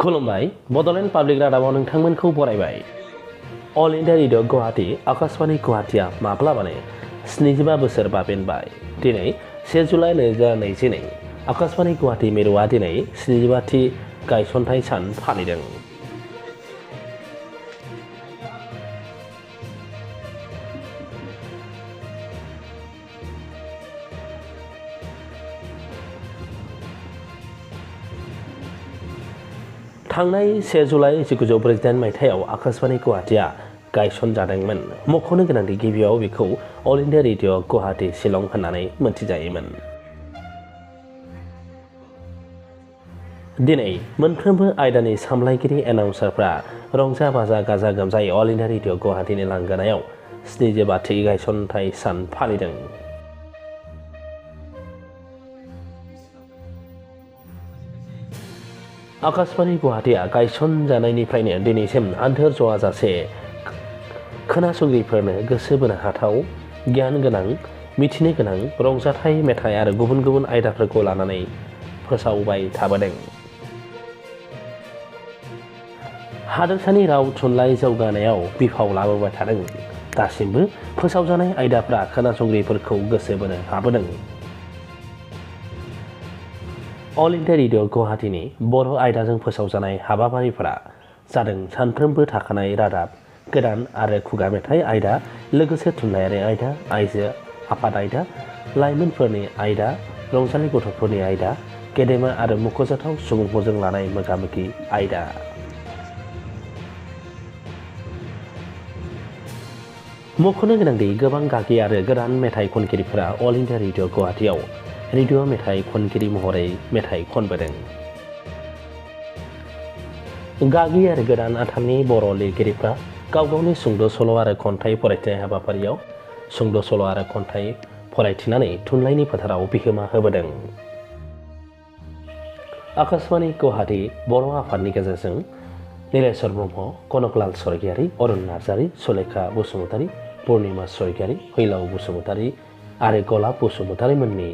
खुलुमबाय बड'लेण्ड पाब्लिक रादाबाव नोंथांमोनखौ बरायबाय। All India Radio Guwahati Akashvani गुवाहाटीआ माब्लाबानो 75 बोसोर बाबेनबाय। दिनै 1 जुलाइ 2022 आकाशवाणी गुवाहाटी मिरुआ दिनै 75थि गायसनथाय सान फालिदों। थांनाय 1 जुलाइ 1948 मायथाइयाव आकाशवाणी गुवाहाटीआ गायसनजादोंमोन। मख'नो गोनांदि गिबियाव बेखौ All India Radio Guwahati Shillong होननानै मोनथिजायोमोन। दिनै मोनफ्रोमबो आयदानि सामलायगिरि एनाउन्सारफ्रा रंजा बाजा गाजा गोमजायै अल इंडिया रेडियो गुवाहाटीनि लांगोनायाव 75थि गायसनथाय सान फालिदों। आकाशवाणी गुवाहाटीआ गायसनजानायनिफ्रायनो दिनैसिम आन्थोर ज'आजासे खोनासंगिरिफोरनो गोसो बोनो हाथाव, गियान गोनां, मिथिनो गोनां, रंजाथाइ मेथाइ आरो गुबुन गुबुन आयदाफोरखौ लानानै फोसावबाय थाबोदों। हादोरसानि राव थुनलाइ जौगानायाव बिफाव लाबोबाय थादों। दासिमबो फोसावजानाय आयदाफ्रा खोनासंगिरिफोरखौ गोसो बोनो हाबोदों। अल इंडिया रेडियो गुवाहाटीनि बर' आयदाजों फोसावजानाय हाबाफारिफोरा जादों सानफ्रोमबो थाखानाय रादाब, गोदान आरो खुगा मेथाइ आयदा, लोगोसे थुनलाइयारि आयदा, आइजो आफाद आयदा, लाइमोनफोरनि आयदा, रंजानाय गथ'फोरनि आयदा, गेदेमा आरो मख'जाथाव सुबुंफोरजों लानाय मोगा-मोगि आयदा। मख'नो गोनांदि गोबां गागि आरो गोदान मेथाइ खनगिरिफोरा अल इंडिया रेडियो गुवाहाटीआव रेडियो मेथाइ खनगिरि महरै मेथाइ खनबोदों। गागि आरो गोदान आथालनि बर' लिरगिरिफ्रा गाव गावनि सुंद' सल' आरो खन्थाइ फरायथिनाय हाबाफारियाव सुंद' सल' आरो खन्थाइ फरायथिनानै थुनलाइनि फोथाराव बिहोमा होबोदों। आकाशवाणी गुवाहाटी बर' आफादनि गेजेरजों नीलेश्वर ब्रह्म, कनकलाल स्वर्गियारी, अरुण नार्जारी, सुलेखा बसुमतारी, पुर्णिमा स्वर्गियारी, फैलाव बसुमतारी आरो गलाब बसुमतारी मोननि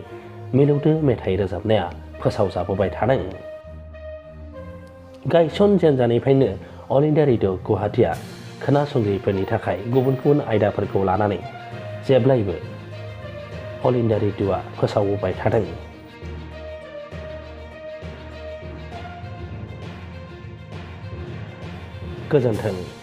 मिलौदो मेथाइ रोजाबनाया फोसावजाबोबाय थादों। गायसनजेनजानिफ्रायनो अल इंडिया रेडियो गुवाहाटीआ खोनासंगिरिफोरनि थाखाय गुबुन गुबुन आयदाफोरखौ लानानै जेब्लायबो अल इंडिया रेडियोआ फोसावबोबाय थादों। गोजोन्थों।